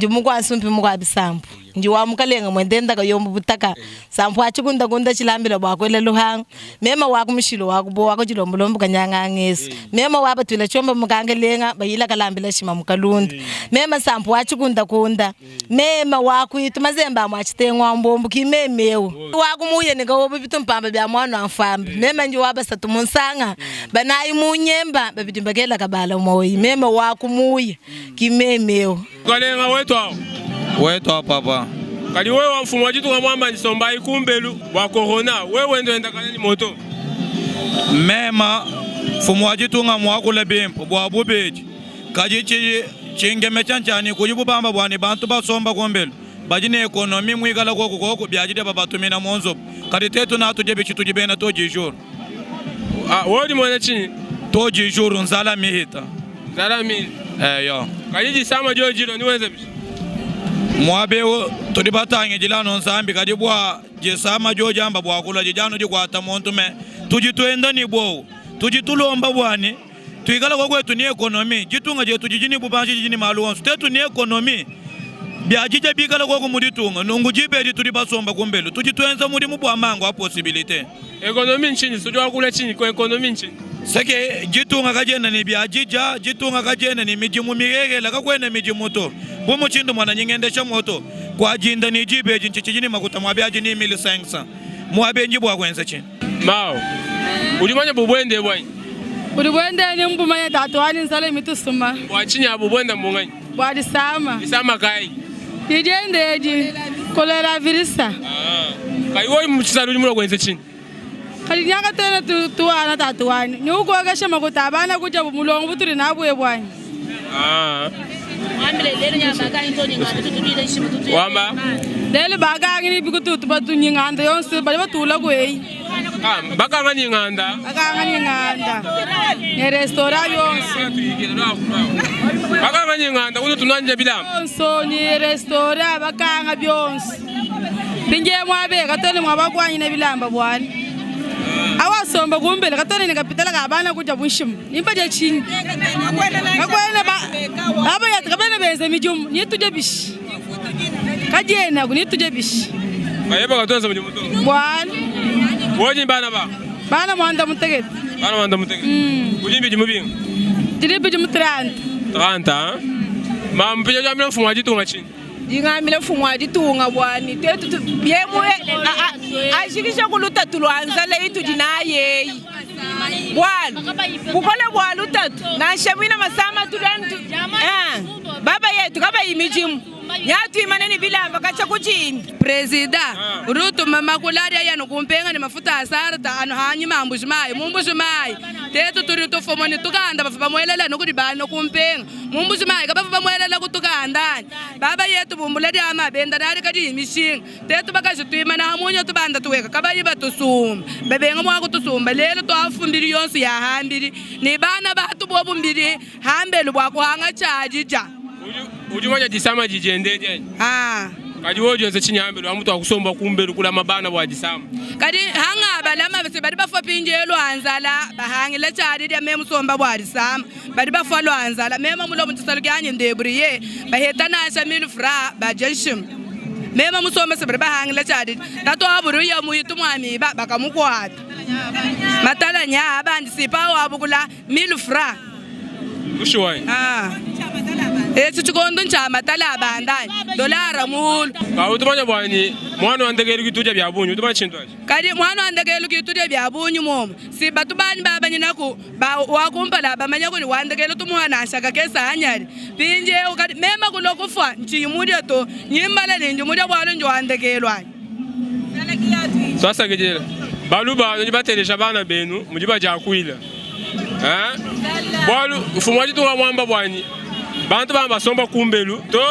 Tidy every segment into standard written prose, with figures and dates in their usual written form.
Ndi mukua nsumpi mukua bisambu. Ndi wa mukalenga muendenda kayombu butaka. Sampu wa tshikundakunda tshilambila bua kuela luhangu. Mema wa ku mushilo wa kubowa ku tshilombolombo kanyanga ngesu. Mema wa batuila tshiomba mukangelenga bayila kalambila shima mukalunda. Mema sampu wa tshikundakunda. Mema wa kuitu mazembe a mua tshitengu a mbombu ki meme eu. Wa ku muya ne kawobu bitu mpamba bia muana wa mfamba. Mema ndi wa basatu mu nsanga, banayi mu nyemba, babidi mbakela kabala moyi. Mema wa ku muya ki meme eu. Mukalenga wetu awu. Wetu awu papa. Kadi wewa mfumu wa ditunga muamba ni sombayi kumbelu bua corona, wewe wenda wendakana ni moto? Mema mfumu wa ditunga muakule bimpe bua bubedi, kadi tshidi tshingemesha ntshia ne kudi bubamba bua ne bantu basomba kumbelu badi ne economie muikala koku koku biadidia babatumina mu nzubu, kadi tetu natudie bishi tudi bena taux du jour. Ah, wewe udi muena tshinyi? Taux du jour nzala mihita. Nzala mihita. Eyo. Kadi disama dio dilo ni wenza bishi? Muaba eu tudi batangidila anu Nzambi kadi bua disama dio diamba bua kulua didi anu dikuata muntu me tudi tuenda ne buowa tudi tulomba bua ne tuikala kwa kwetu ni ekonomi ditunga dietu didi ne bubanji didi ne malu onso tetu ni ekonomi bia didia bikala koku mu ditunga nunku diba edi tudi basomba kumbelu tudi tuenza mudimu bua mangu a possibilite Ekonomi ntshinyi? Tudi wakula tshinyi ku ekonomi ntshinyi? Seke ditunga kadiena ne bia didia, ditunga kadiena ne midimu mirekela, kakuena midimu to. Bu mutshindu muana nyingendesha moto kua dinda ne diba edi ntshitshidi ne makuta muabi adi ne 1500 muabi ndi bua kuenza tshinyi? Mao, udi manya bubuende ebu anyi? Budi buende ni mbumanya tatu wanyi nsale mitusuma. Bua tshinyi abu buenda mbunganyi? Bua disama. Disama kayi? Didiende edi, kolera virisa. Ah. Kayi wewe mu tshisalu udi mulua kuenza tshinyi? Kadi nyaka tuena tu tuana tatu wanyi. Ni ukokesha makuta abana kuja bu mulongo butudi nabu ebu anyi? Ah. Wamba? Lelu bakangi ni bikututu batunyinganda yonso badi batula kueyi. Ah, bakanga ni nganda. Bakanga ni nganda. Ne restaurant yonso. Bakanga ni nganda uno tunanja bilamba. Yonso ni restaurant bakanga byonso. Pinje mwabe katole mwabakwanyi ne bilamba bwana. Awasomba kumbele katole ne kapitala ka bana kuja bunshima. Nimba je chinyi. Kakwena ba aba yatu kabena benze mijumu ni tuje bishi. Kajena ku ni tuje bishi. Bayeba katonza mudimu to. Bwana. Woji bana ba. Bana mwanda mutegete. Bana mwanda mutegete. Mm. Udi bidimu binga? Diri bidimu 30. 30 hein? Ma mpija jambila mfumu wa ditunga tshinyi? Ndingambila mfumu wa ditunga bua ne tuetu yemue ajikije ku lutatu lua nzala itudi nayi eyi, bualu bukole bua lutatu nansha muine masama tudi anu baba yetu kabayi midimu nyatuimane ne bilamba katshia ku dinda. Prezida udi utuma makula adi aya anu kumpenga ne mafuta a sarta anu hanyima a mbuji mayi mu mbuji mayi. Tetu tudi tufuma ne tukanda bavua bamuelela anu kudi bana kumpenga mu mbuji mayi kabavua bamuelela ku tukanda anyi? Baba yetu bumbula dia mabenda nadi kadiyi mishinga. Tetu bakaji tuimana ha munya tubanda tuweka kabayi batusumba babenga mua kutusumba. Lelu tuafu mbili yonso ya hambili ne bana batu bobu mbili hambelu bua kuhanga tshiadidia. Udi manya disama didi ende anyi? Ah. Kadi wewe udi wenza tshinyi hambelu amu tuakusomba kumbelu kulama bana bua disama? Kadi hanga balama se badi bafua pindielu lua nzala bahangila tshiadidia me musomba bua disama. Badi bafua lua nzala. Meme mulue mu tshisalu kianyi ndebrie, baheta nansha mille francs badia nshima. Meme musombe se badi bahangila tshiadidi. Tatu wabu udi uya muitu mua miba bakamukuata. Matala nya abandi sipa wabu kula mille francs. Bushuwa. Ah. Etshi tshikondo ntshia matala abanda dolara mulu. Ba utumanya bua ni mwana wa ndekelu kitudia bia bungi utumanya tshintu atshi. Kadi mwana wa ndekelu kitudia bia bungi momo si batu banyi babanyinaku Ba wa kumpala bamanya kudi wa ndekelu tumuha nansha kakese anyali. Mpindieu kadi mema kulua kufua ntshiyi mudia to, nyimbala ne ndi mudia bualu ndi wa ndekelu anyi? Tuasakidila baluba nudi bateleja bana benu mudi badiakuila eh? Bualu mfumu wa ditunga muamba buanyi bantu bamba basomba kumbelu to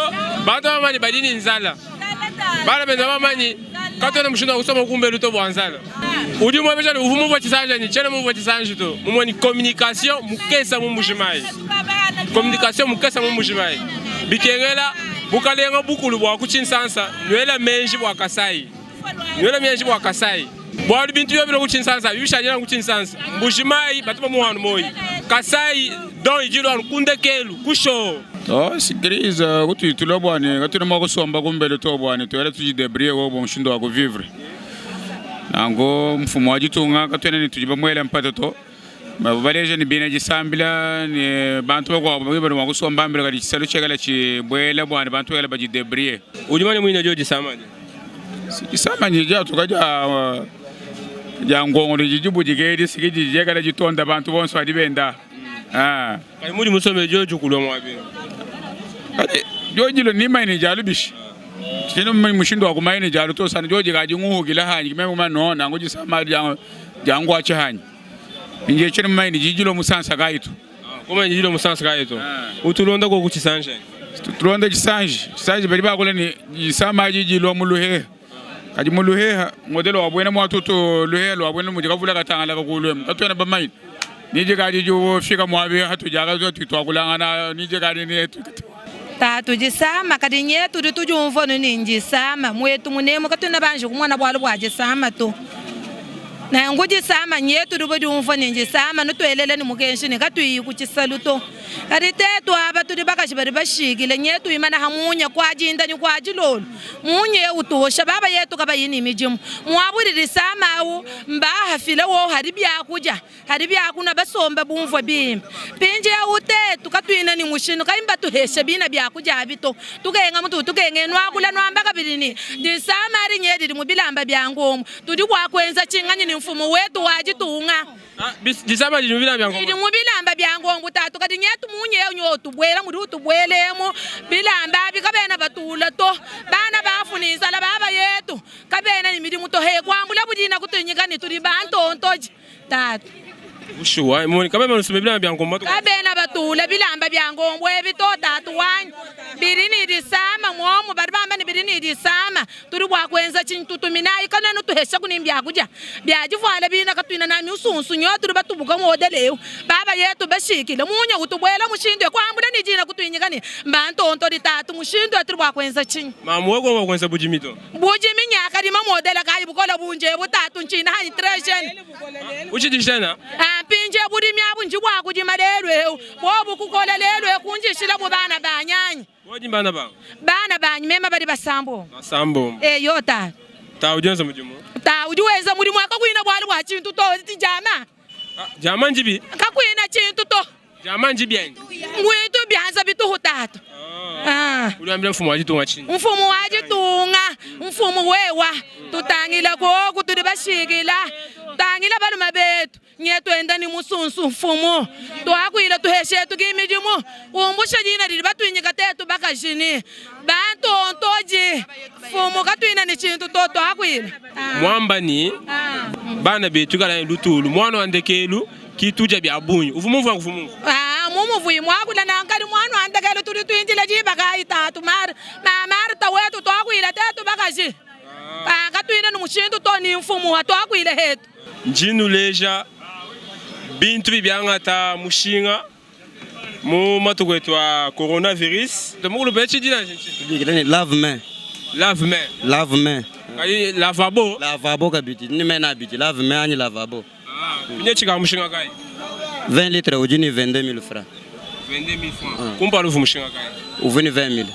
bantu bamanyi badi ne nzala bana benu bamanyi katuena mushindu wa kusomba kumbelu to bua nzala Udi muebeja ne uvua mumvua tshisanji anyi? Tshiena mumvua tshisanji to. Mumue ni communication mukesa mu Mbujimayi. Communication mukesa mu Mbujimayi. Bikengela bukalenga bukulu bua ku Tshinsansa nuela menji bua Kasai. Nuela menji bua Kasai. Bualu bintu bia ku Tshinsansa bishadila ku Tshinsansa. Mbujimayi batu bamuhanu moyi. Kasai don idi lua kundekelu ku show. To si crise kutudi tulua bua ne katuena mua kusomba kumbelu to bua ne tuikale tudidebrouiller bua mushindu wa kuvivre. Nanku mfumu wa ditunga katuena ne tudi bamuele mpata to. Bavua baleja ne bena disambila ne bantu bakuabu badi mua kusomba mbelu kadi tshisalu tshikale tshibuela bua ne bantu bikale badidebrouiller. Udi manya muine dio disama dia? Si disama diatuka dia dia ngongo didi dibudika edi si didi diikala ditonda bantu bonso badi benda. Ah. Kadi mudi musombe dioji kulua muaba eu. Kadi dioji lo nimanye ne dialu bishi? Tshiena mumanye mushindu wa kumanya ne dialu to sana dioji kadi nguhukila hanyi meme kumanya no nangu disama dia dia nguatshi hanyi. Nje tshiena mumanye ne didi dilua musansa kayi to. Kumanya didi dilua musansa kayi to. Utulonda koku tshisanji. Tulonda tshisanji, tshisanji badi bakula ne disama adi dilua mu luheha. Kadi mu luheha modele wa buena mua tutu luheha lua buena mudi kavula katangalaka kulu emu katuena bamanye ni dikadi difika muabi hatudi aka tuakulangana ni dikadi ni Tatu disama kadi nye tudi tudiumvua nu ne ndisama muetu munemu katuena banji kumona bualu bua disama to. Nanku disama nye tudi badiumvua ne ndisama nutuelele ne mukenji ne katuyi ku tshisalu to. Kadi tetu aba tudi bakaji badi bashikile nye tuimana ha munya kua dinda ne kua dilolo. Munya eu utuosha baba yetu kabayi ne midimu. Muabu didi disama au mbahafile wowu hadi biakudia hadi biakunua basombe bumvue bimpe. Mpindieu tetu katuena ne mushindu kayi mbatuheshe bina biakudia abi to. Tukenga mutu tukenga nuakula nuamba kabidi ne disama adi nye didi mu bilamba bia ngombo. Tudi bua kuenza tshinganyi ne mfumu wetu wa ditunga? Ah, disama didi mu bilamba bia ngombo. Didi mu bilamba bia ngombo tatu kadi nyetu munye nyo utubuela mudi utubuelemu bilamba abi kabena batula to. Bana bafu ne nzala baba yetu kabena ne midimu to he kuambula budina kutunyika ne tudi bantontoji tatu. Bushuwa, moni kabena banusumba bilamba bia ngombo to. Kabena batula bilamba bia ngombo ebi to tatu wanyi. Bidi ne disama muomu badi bamba ne bidi ne disama. Tudi bua kuenza tshinyi? Tutuminayi kanuena nutuheshaku ni mbiakudia bia divuala bina katuina na miusunsu nyo tudi batubuka modele eu baba yetu bashikile munya utubuela mushindu kuambula ni dina kutuinyika ni mbantontodi tatu mushindu tudi bua kuenza tshinyi? Mamu wewe kwa kuenza budimi to. Budimi nyakadima modele kayi bukola bunje butatu nchina hanyi très jeune. Uchidi jeune? Ah mpinje budimi abu nji bua kudima lelu eu bobu kukola lelu eu kunjishila bu bana banyanyi. Bodi bana ba? Bana banyi mema badi basambo. Basambo. Eh yo ta. Ta udi wenza mudimu? Ta udi wenza mudimu akakuina bualu bua tshintu to ti jama. Ah, jama njibi? Kakuina tshintu to. Jama njibi anyi? Ngwitu bianza bituhu tatu. Ah. Udi wambila mfumu wa ditunga tshinyi? Mfumu wa ditunga, mfumu wewa, tutangila koku tudi bashikila. Tangila balume betu. Nye tuenda ni musunsu mfumu tuakuila tuheshetu ki midimu umbusha dina didi batuinyika tetu bakaji ni bantontoji mfumu katuina ni tshintu to tuakuila. Muamba ni bana betu ikala ne lutulu muana wa ndekelu ki tudia bia bungi uvua mumvua kuvua mumvua. Ah mumuvuyi muakula nankadi muana wa ndekelu tudi tuindila diba kayi tatu mari ma Marta wetu tuakuila tetu bakaji ah katuina ni mushindu to ni mfumu atuakuila hetu. Ndi nnuleja bintu bidi biangata mushinga mu matuku etu a coronavirus. Mukulu etshi dina ntshinyi? Tubikila ne lave main. Lave main. Lave main. Kadi lavabo? Lavabo kabidi, ni mena abidi, lave main anyi lavabo. Ah, binye tshika mushinga kayi? 20 litres udi ne 22000 francs. 22000 francs. Ah. Kumpala uvua mushinga kayi? Uvua ne 20000.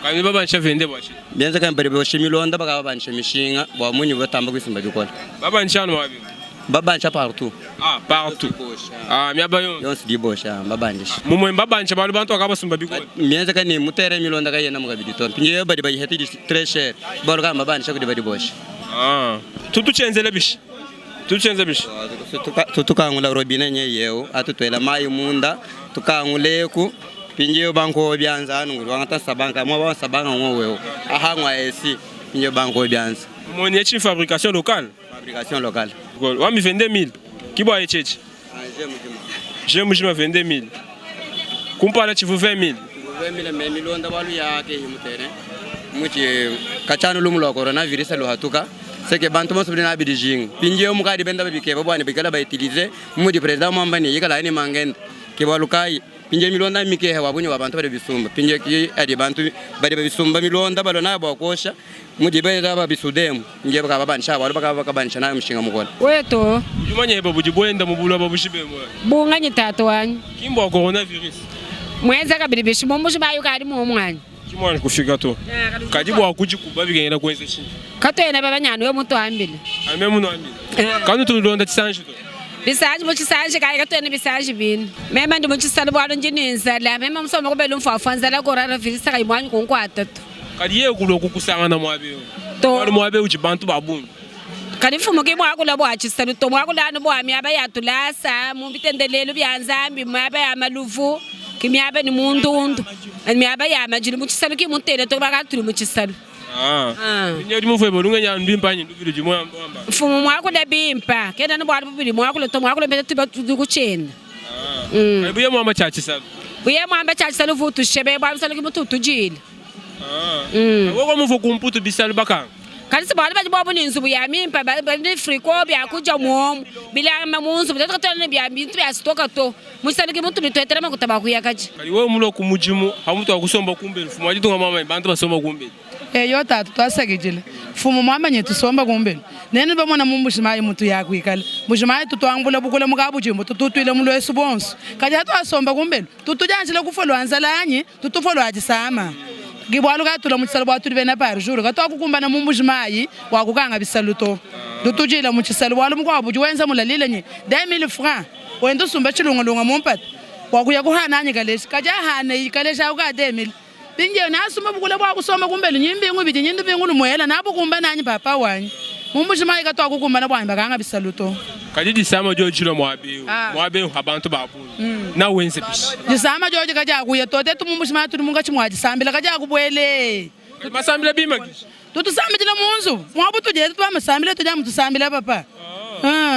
Kadi babansha 22 bua tshinyi? Bienza kaya badi bosha milonda bakaba babansha mishinga bua munyi batamba kuisumba bikole. Babansha anu wapi? Babansha partout. Ah, partout. Ah, miaba yonso. Yonso dibosha babansha. Mumue babansha balu bantu bakabasumba bikole. Mienza kaya ne mutere milonda kayena mu kabidi to. Mpindieu badi bayiheta idi très cher. Bualu kaya babansha kudi badi bosha. Ah, tutu tshienzele bishi? Tutu tshienza bishi? Tutukangula robinet nyeyewu atutuela mayi munda tukanguleku mpindieu bankowa bianza anu ngudi wangata sabanga muaba wa sabanga ngowewu aha ngwa esi mpindieu bankowa bianza. Moni etshi fabrication locale? Fabrication locale. Wambi 22000 kibwa etshi etshi? Je mujima 22000 kumpala tshivu 20000. 20000 me milonda bualu ya kehi mu terrain mutshi katshia anu lumu lua coronavirus luhatuka seke bantu bonso badi nabi dijinga mpindieu mukadi benda babikeba bua ne bikala ba utiliser mudi president muamba ne ikalayi ne mangenda ke bualu kayi mpindieu milonda mmikehe wa bungi wa bantu badi bisumba mpindieu ki adi bantu badi babisumba milonda balua nayi bua kuosha mudi benda babisudemu mpindieu bakaba babandisha bualu bakaba bakabandisha nayi mushinga mukole. Wetu. Udi mumanye eba budi buenda mu buloba bujima emu anyi? Bunganyi tatu wanyi? Ki mbua coronavirus. Mwenza kabidi bishi mu Mbuji-Mayi ukadi muomu anyi? Ki muanji kufika to. Kadi bua kudikuba bikengela kuenza tshinyi? Katuena bamanye anu wewe mutuambile. Anu meme munuambile. Kanutu nulonda tshisanji to. Bisanji mu tshisanji kayi? Katuena bisanji bine. Meme ndi mu tshisalu bualu ndi ne nzala. Meme musombe kubela mfuafua nzala coronavirus kayi muanji kunkuata to. Kadi yeye kulua kukusangana muaba eu. To. Bualu muaba eu udi bantu ba bungi. Kadi mfumu ki muakula bua tshisalu to, muakula anu bua miaba ya tulasa, mu bitendelelu bia Nzambi, miaba ya maluvu, ki miaba ne mu ndundu, ne miaba ya madilu. Mu tshisalu ki mutele to, bakatuli mu tshisalu. Ah. Mpindieu udi mumvue bo lungenyi alu nduimpe anyi ndubi ludi muamba? Mfumu muakula bimpe, kena ne bualu bubidi muakula to, muakula bimpe tuba tudi kutshiena. Kadi buye muamba tshia tshisalu. Buye muamba tshia tshisalu uvua utushebe bualu bisalu ki mutu utudila. Wewe muvua ku Mputu bisalu bakanga. Kadi si bualu badi bobu ne nzubu ya mimpe, badi ne frigo, biakudia muomu, bilamba mu nzubu. Tuetu katuena ne bia bintu bia stoka to. Mu tshisalu ke mutudi tuetela makuta bua kuya kadi. Kadi wewe mulue ku mudimu, pamutu pa kusomba kumbelu, mfumu wa ditunga muamanye bantu basomba kumbelu. Eyo tatu, tuasakidila. Mfumu muamanye tusomba kumbelu. Nenu bamona mu Mbuji-Mayi mutu ya kuikala. Mbuji-Mayi tutuambula bukula mu kabudimbu, tututuila mu luesu bonso. Kadi hatuasomba kumbelu, tutudianjila kufua lua nzala anyi? Tutufua lua disama. Ki bualu kayi tulua mu tshisalu bua tudi bena par jour. Katuakukumbana mu Mbuji-Mayi bua kukanga bisalu to. Tutudila mu tshisalu bualu mukuabu udi wenza mulalile nyi 2000 francs wenda usumba tshilungalunga mu mpata bua kuya kuhana anyi kaleji. Kadi ahane kaleji aku ka 2000 mpindieu nasumba bukula bua kusomba kumbelu nyi mbingu ibidi nyi ndubingu lumuela nabukumbana anyi papa wanyi. Mu Mbuji-Mayi katuakukumbana bua bakanga bisalu to. Kadi disama diodi dilua muaba eu, muaba eu ha bantu ba bungi, nawenze bishi? Disama diodi kadiakuya to. Tetu mu Mbuji-Mayi tudi munkatshi mua disambila, kadiakubuela. Kadi masambila bimpe bishi? Tutusambidila mu nzubu muabu tudi etu tuamusambila tudi amu tusambila papa.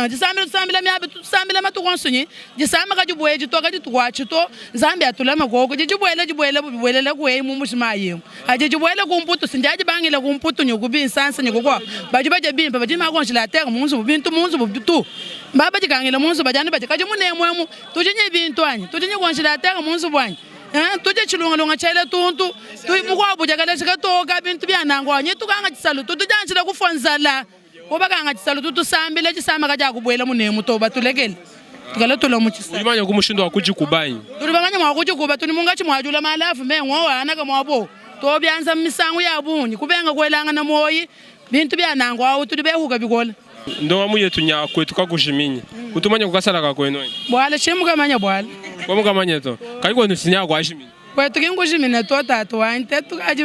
Disambila tusambila miaba tutusambila matuku onso nyi disama kadibuedi to kaditukuatshi to Nzambi atulame koku didi dibuela dibuela bubuelela kueyi mu Mbuji-Mayi emu. Adi dibuela ku Mputu si ndiadi bangila ku Mputu nyi ku Binsansa nyi kukuabu. Badi badia bimpe badi ne ma congelateur mu nzubu bintu mu nzubu tu ba badikangila mu nzubu badi anu badia kadi munemu emu tudi nyi bintu anyi tudi nyi congelateur mu nzubu anyi eh tudi tshilungalunga tshiela tuntu tu mukuabu udia kaleji katoka bintu bia nanku anyi tukanga tshisalu tutudianjila kufua nzala. Bo bakanga tshisalu tutusambila tshisamba kadiakubuela munemu to batulekele tukale tulua mu tshisalu. Udi manya ku mushindu wa kudikuba anyi? Tudi bamanye mua kudikuba tudi munkatshi mua diula malafu me ngowa anaka muabo to bianza misangu ya bungi kubenga kuelangana muoyi bintu bia nanku awu tudi behuka bikole. Ndongamu yetu nya kuetu kakujiminyi. Utu manya kukasala ka kuenu anyi? Buala tshimukamanya buala. Kwa mukamanya to. Kadi kuenu sinya kuajiminyi. Kwetu ki nkujimina to tatu wanyi te tukadi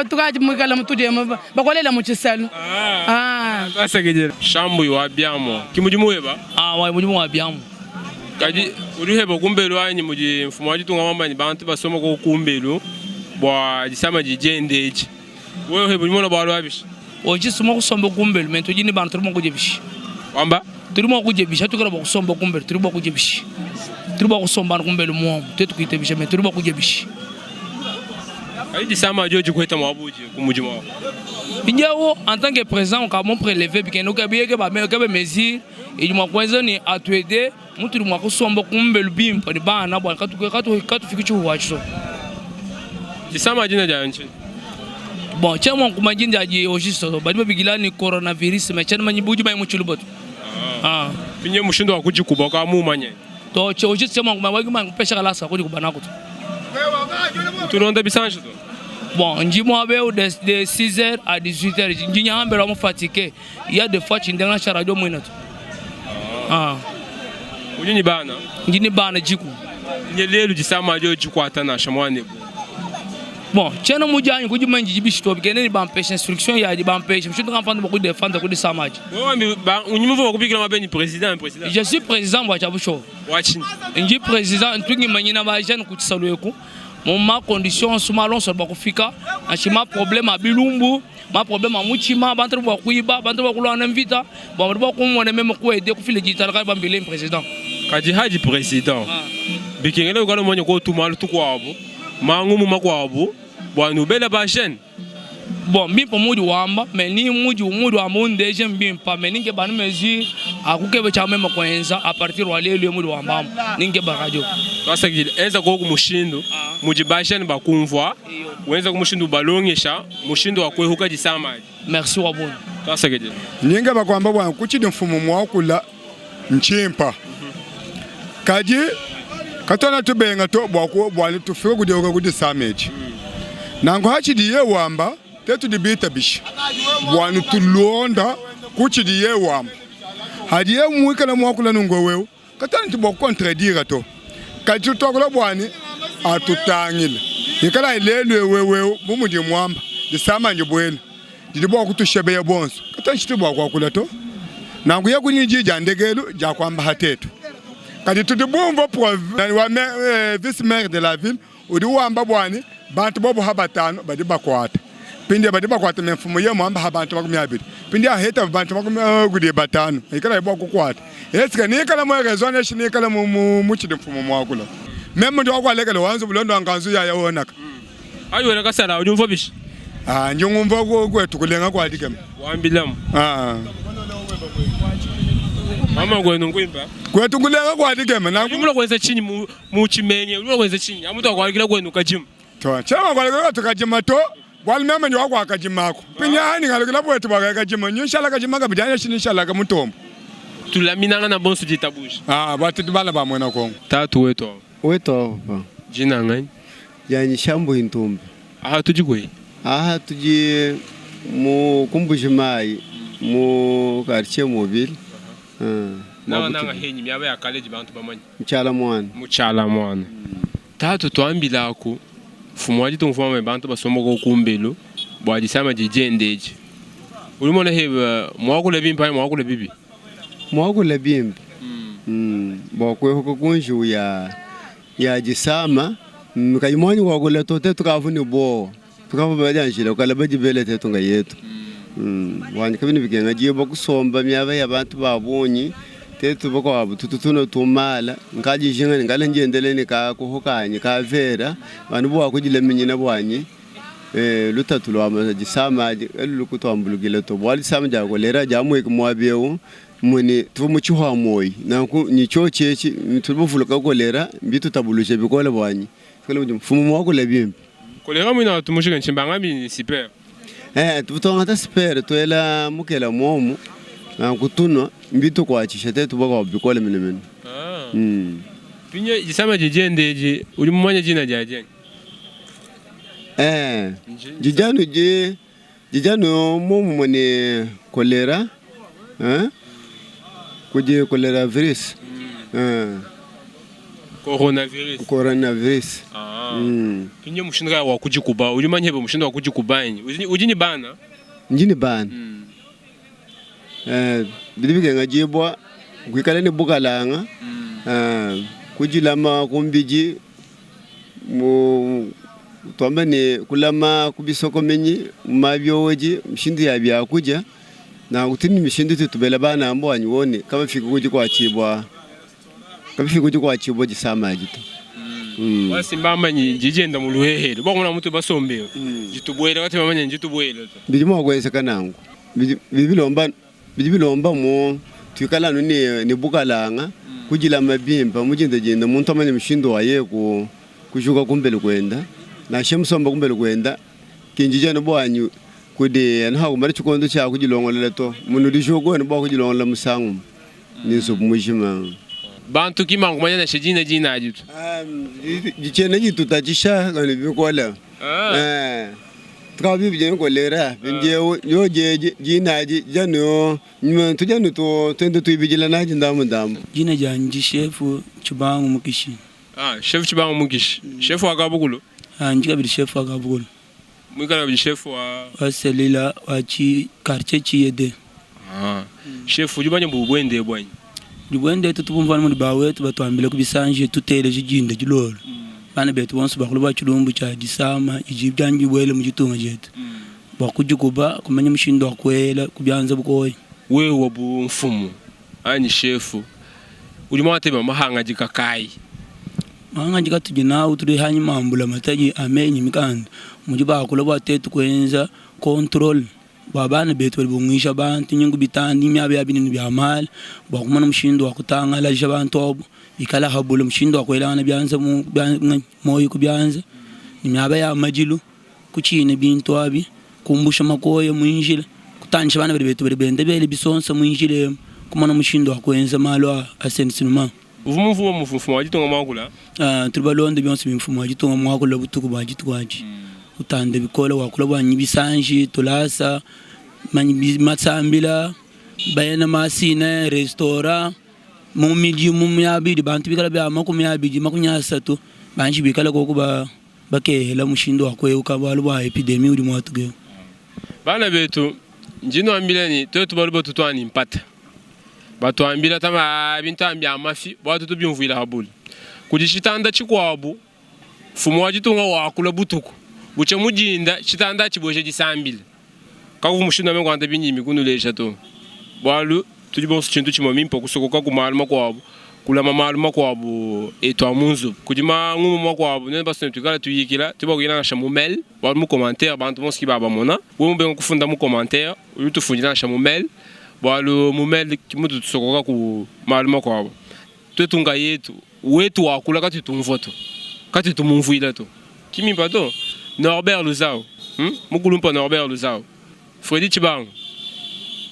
tukadi muikala mutudi emu bakolela mu tshisalu. Ah. Tuasakidila. Shambuyi wa biamu ki mudimu weba? Ah, wa mudimu wa biamu. Kadi udi uheba kumbelu anyi mudi mfumu wa ditunga wamba ne bantu basomba ko kumbelu bua disama didi dienda edi. Wewe uheba udi mona bualu abishi? Oji mua kusomba kumbelu me tudi ne bantu tudi mua kudia bishi. Wamba? Tudi mua kudia bishi atukala bua kusomba kumbelu tudi bua kudia bishi. Tudi bua kusomba kumbelu muomu tuetu kuitabisha me tudi bua kudia bishi. Kadi disama diodi kuheta muabudi ku mudimu wako. Mpindieu en tant que président ukavua preleve bikene ukebiyeke ba kebe mesure idi mua kuenza ne atuede mutudi mua kusomba kumbelu bimpe ne bana bua katu katu katufiki tshihuwa atshi to. Disama dina dia ntshinyi? Bon, tshiena mua kumanya dina dia au juste to. Badi babikila ne coronavirus mais tshiena manya budi mu tshiluba to. Ah. Pinye mushindu wa kudikuba uka mumanye. To au juste tshiena mua kumanya badi kupesha kalasa kudikuba nako to. Tulonda bisanji to. Bon, ndi muaba eu de, de 6h à 18h. Ndi nyahambela mu fatigué. Il y a des fois tshindela cha radio muina to. Ah. Udi ni bana? Ndi ni bana jiku. Nye lelu disama dio jikuata nansha muanebu. Bon, tshiena mujanyi kudi manji jibishi to bikene ni bampesha instruction ya di bampesha mushindu kampanda bua kudefendre kudi samaji. Wewe ba unyumuva kubikila mabeni président président. Je suis président bua tshiabusho. Wa tshinyi? Ndi président ntungi manyina ba jeune ku tshisalu eku. Mu ma condition suma lonso bua kufika nansha ma problème a bilumbu ma problème a mutshima bantu bua kuiba bantu bua kulwana mvita bua bua kumona meme kuede kufila ditala kadi bambile président. Kadi hadi président. Bikengela ukala manya ko tumalu tukuabu mangumu makuabu bua nubela ba jeune. Bon mbimpe mudi wamba mais ni mudi mudi wamba undeje mbimpa mais ninge banu mesure akukeba cha meme kuenza a partir wa lelu mudi wamba ninge ba radio. Twasakidila enza koku mushindu mudi ba jeune bakumvua wenza ku mushindu balongesha mushindu wa kuehuka disama adi. Merci wa bungi. Twasakidila. Ninga bakuamba bua kutshidi mfumu muakula ntshimpa kadi. Katuena tubenga to bua bua tufike ku dioka ku disama edi. Nanku hatshidiye wamba te tudi bitabisha bua nutulonda ku tshidiye wamba. Hadiye muikale muakula nunku eu katuena ne bua kukontredira to. Kadi tudi tuakula bua ne atutangile ikalayi lelu eu eu bu mudiye muamba disama ndibuele didi bua kutushebeya bonso. Katuena tshitu bua kuakula to. Nanku ye kudi ne diyi dia ndekelu dia kuamba ha tetu. Kadi tudi bumvua wa vice maire de la ville udi wamba bua ne bantu bobu ha batanu badi bakuata pindie badi bakuata me mfumu ye muamba ha bantu 20 pindie aheta bantu 25 ikala bua kukuata eske nikala mu raison neshi nikala mu mu tshidi mfumu muakula meme ndi wakualekela wanzu bulondo nkanzu yaya wonaka Ayi wena kasala udi umvua bishi? Ah, ndi ngumvua kwetu kulenga kwa dikema. Wambilamu. Ah. Mama kwenu nkwimba. Kwetu kulenga kwa dikema. Na kumula kwenza chinyi mu mu chimenye, uli kwenza chinyi. Amutu akwalikila kwenu kajima. To, chama kwalikila tukajima to. Bwali meme ndi wakwa kajima ako. Pinya hani ngalukila bwetu bwa kajima. Nyushala kajima kabidanya shinishala kamutombo. Tulaminanga na bonso ditabuja. Ah, batu bala ba mwena Kongo. Tatu wetu. Wetu papa. Jina ngani? Janyi Shambu Intumbi. Aha tudi kwe? Aha tudi mu Kumbuji-Mayi mu quartier mobile. Nanga nanga henyi miaba ya kale idi bantu bamanye. Mu Tshialamwana. Mu Tshialamwana. Tatu tuambilaku mfumu wa ditunga uvua muambe bantu basomboka kumbelu bua disama didi dienda edi. Udi umona heba muakula bimpe anyi muakula bibi? Muakula bimpe. Bua kuepuka ku njiwu ya ya disama kayi muanyi kuakula to tetu tukavua ne buowa tukavua badianjila kukalaba dibele tetu nkayetu wanyi kabidi bikengedibua kusomba miaba ya bantu ba bungi tetu bakuabu tutu tunua tumala nkadi njinga ne ngala ndiendela ne kakopo kanyi ka vera anu bua kudilaminyina buanyi lutatu lua disama adi kalulu kutuambulukila to bualu disama dia kolera diamueka muaba eu Mune tuvua mu tshihua muoyi nanku ne tshiotshi etshi tudi bavuluka kolera mbitutabuluja bikole buanyi tukale mudi mfumu muakula bimpe. Kolera muina watu mujike ntshimbanga ni super. Eh, tuvua tuangata super tuela mukela muomu nanku tunua mbitukuatshisha tetu bakuabu bikole menemene. Ah. Pinye disama didi edi udi mumanye dina diadi anyi? Eh, didi anu di Didi anu muomumue ne kolera, kudi choleravirus. Coronavirus. Coronavirus. Pinye mushindu kayi wa kudikuba? Udi mumanye hebe mushindu wa kudikuba anyi? Udi ne bana? Ndi ne bana. Bidi bikengedibua kuikala ne bukalanga, kudilama ku mbidi. Mu tuamba ne kulama ku bisokomenyi mu mabiowedi mishindu ya biakudia nanku tudi ne mishindu itu tubela bana amu bua ne kabafiki ku dikuatshibua kabafiki ku dikuatshibua disama adi to. Basi mbamanyi didi dienda mu luhehele bua kumona mutu basombe ditubuela kati bamanye ditubuela to. Bidi mua kuenzeka nanku bidi bilomba Bidi bilomba mu tuikale anu ne, ne bukalanga, kudilama bimpe mu dindadinda, muntu amanye mushindu wa yeye ku, kujuka kumbelu kuenda, nansha musomba kumbelu kuenda, ki ndidi anu buanyi kudi anu hakumbana tshikondo tshia kudilongolola to, munu dijuka wenu bua kudilongolola musangu umue ne nzubu mujima. Bantu ki mbankumanya nansha dina dina adi to. Ditshiena ditutatshisha bikole. Tukavua bibidi ne kolera mpindieu diodi dina adi dianu tudi anu tuenda tuibidila nadi ndambu ndambu. Dina dianyi ndi Chef Tshibangu Mukishi. Ah, Chef Tshibangu Mukishi. Chef wa Kabukulu? Ah, ndi kabidi chef wa Kabukulu. Muikala kabidi chef wa wa selila wa chi quartier Chiyede. Ah, chef udi manya bubuende buanyi? Dibuende etu tubumvua anu mudi bawetu batuambila ku bisanji tuteleje dinda dilolo. Bana betu bonso bakula bua tshilumbu tshia disama didi dianji dibuele mu ditunga dietu bua kudikuba, kumanya mushindu wa kuela ku bianza bukoya. Wewe bu mfumu anyi shefu udi muangate mahangadika kayi? Mahangadika atudi nawu tudi hanyima a mbulamatadi a meyi ne mikanda mudi bakula bua tuetu kuenza controle Bua bana betu badi bunguisha bantu nyingu bitandi miaba ya binunu bia mala bua kumona mushindu wa kutangalaja bantu abu bikala habula mushindu wa kuelangana bianza mu muoyo ku bianza ne miaba ya madilu kutshina bintu abi kumbusha makoya mu njila kutandisha bana betu badi benda bela bisonsa mu njila emu kumona mushindu wa kuenza malu a assainissement. Uvua mumvue bua mfumu wa ditunga muakula? Tudi balonde bionso bidi mfumu wa ditunga muakula butuku bua dituku adi. Utanda bikole wakula bua bisanji, tulasa, masambila, bena masine, restaurant, mu midimu miaba idi bantu bikale bia 20, 30 banji bikale koku bakehela mushindu wa kuehuka bualu bua epidemie udi muatuke eu. Bana betu, ndi nuambila ne, tuetu baluba tutu ne mpata. Batuambila tama bintu bia mafi bua tutu biumvuila ha bule. Kudi tshitanda tshikuabu, mfumu wa ditunga wakula butuku butshia mu dinda, tshitanda tshibueja disambila. Kakuvua mushindu wa meme kuangata bindimbi kunuleja to, bualu tudi bonso tshintu tshimue. Mimpe kusokoka ku malu makuabu, kulama malu makuabu etu a mu nzubu. Kudi mangumu makuabu nuenu basue ne tuikale tuyikila, tudi bakuyila nansha mu mail, bualu mu commentaire bantu bonso ki babamona. Wewe mubenga kufunda mu commentaire, udi utufundila nansha mu mail, bualu mu mail ki mutu tusokoka ku malu makuabu. Tuetu nkayetu, wetu wakula katuyi tumvua to, katuyi tumumvuila to. Ki mimpa to. Norbert Luzau, hum? Mukulumpa Norbert Luzau. Freddy Tshibangu,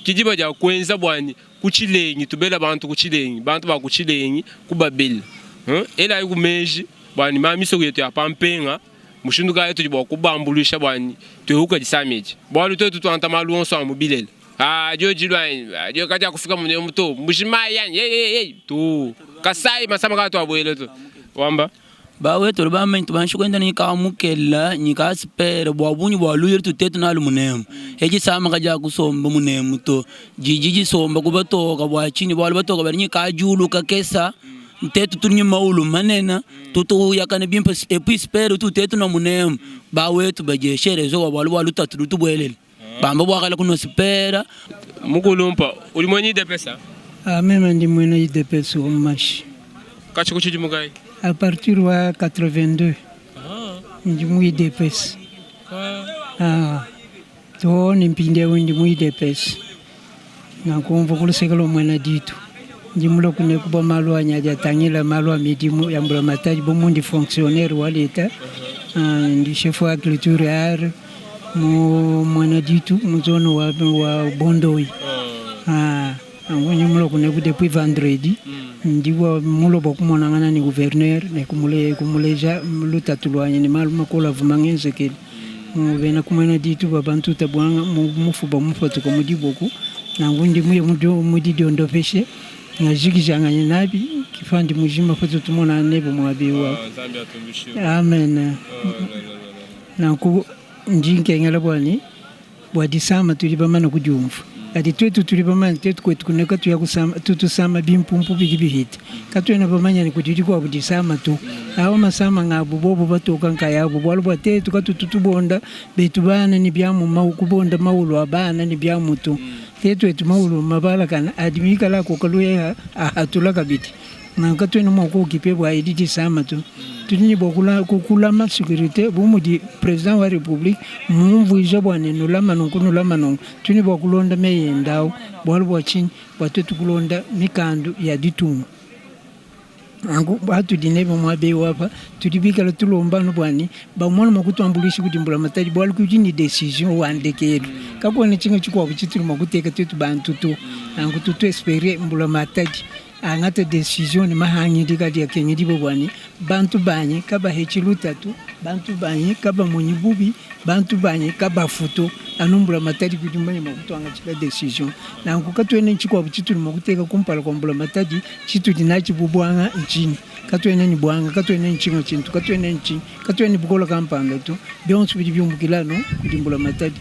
ki diba dia kuenza buanyi ku tshilengi, tubela bantu ku tshilengi, bantu ba ku tshilengi kubabela. Hum? Elayi ku meji buanyi ma misoko yetu ya pa mpenga, mushindu kayi tudi bua kubambuluisha buanyi tuehuka disama edi. Bualu tuetu tuangata malu onso a mu bilele. Ah, dio dilua anyi? Ah, dio kadia kufika munemu to. Mbujimayi anyi? Hey, hey, hey. To. Kasai masama katu abuele to. Wamba. Bawetu badi bamanye tubanshi kuenda ne kamukela ne kasipere bua bungi bua luya lututetu nalu munemu. Edi disama kadiakusomba munemu to, didi disomba ku batoka bua tshinyi? Bualu batoka badi ne kadiulu kakesa, tetu tudi ne maulu manene, tutu yakana bimpe epuis sipere utu tetu na munemu. Bawetu badieshe rezo bua bualu bua lutatu lutubuelele. Bamba bua kala kunua sipera. Mukulumpa, udi muena UDPS? Ah, meme ndi muena UDPS wa mu mashi. Katshi ku tshidimu kayi? A partir wa 82 ndi mu UDPS. Ah, too ne mpindieu ndi mu UDPS. Nanku mvua ku luseke lua muena ditu. Ndi mulue kuneku bua malu anyi adi atangila malu a midimu ya mbulamatadi bu mundi fonctionnaire wa l'Etat, ndi chef wa agriculture et art mu muena ditu mu zone wa, wa Bondoyi. Nanku ndi mulue kuneku depuis vendredi, ndi bua mulue bua kumonangana ne gouverneur ne kumuleja lutatu luanyi ne malu makole avua mangenzekele. Mu bena ku muena ditu ba bantuta buanga mu mufuba mupatuka mu diboku, nanku ndi muye mu didiondopeshe, ngajikijanganyi nabi, ki pandi mujima patu tumonangana nebe muaba eu awu. Amen. Nanku ndi nkengela bua ne Bua disama tudi bamane kudiumvua, kadi tuetu tudi bamanye tuetu kuetu kune katuya kusama, tutusama bimpumpu bidi bihita. Katuena bamanye ne kudi dikuabu disama to. Awa masama ngabu bobu batoka nkayabu, bualu bua tetu katutu tubonda betu bana ne biamu mau kubonda maulu a bana ne biamu to. Tetu etu maulu mabalakana adi mikala akoka luya ahatula kabidi. Nanku katuena mua kuokipe bua edi disama to. Tudi ne bua kulama securite bu mudi president wa republique mumvuija bua ne nulama nunku nulama nunku. Tudi ne bua kulonda meyi ende au. Bualu bua tshinyi? Bua tuetu kulonda mikandu ya ditunga. Nanku batudi nebe muaba eu apa tudi bikale tulomba anu bua ne bamone mua kutuambuluisha kudi mbulamatadi bualu kudi ne decision wa ndekelu. Kakuena tshinga tshikuabu tshitudi mua kuteka tuetu bantu to. Nanku tutu espere mbulamatadi Angata decision ne mahangidika adi akengedibua bua ne bantu banyi kabahetshi lutatu, bantu banyi kabamonyi bubi, bantu banyi kabafu to. Anu mbulamatadi ke udi mumanye mua kutuangatshila decision. Nanku katuena ne tshikuabu tshitudi mua kuteka kumpala kua mbulamatadi tshitudi natshi bu buanga ntshinyi? Katuena ne buanga, katuena ne tshinga tshintu, katuena ne tshinyi, katuena ne bukole kampanda to. Bionso bidi biumbukila anu kudi mbulamatadi.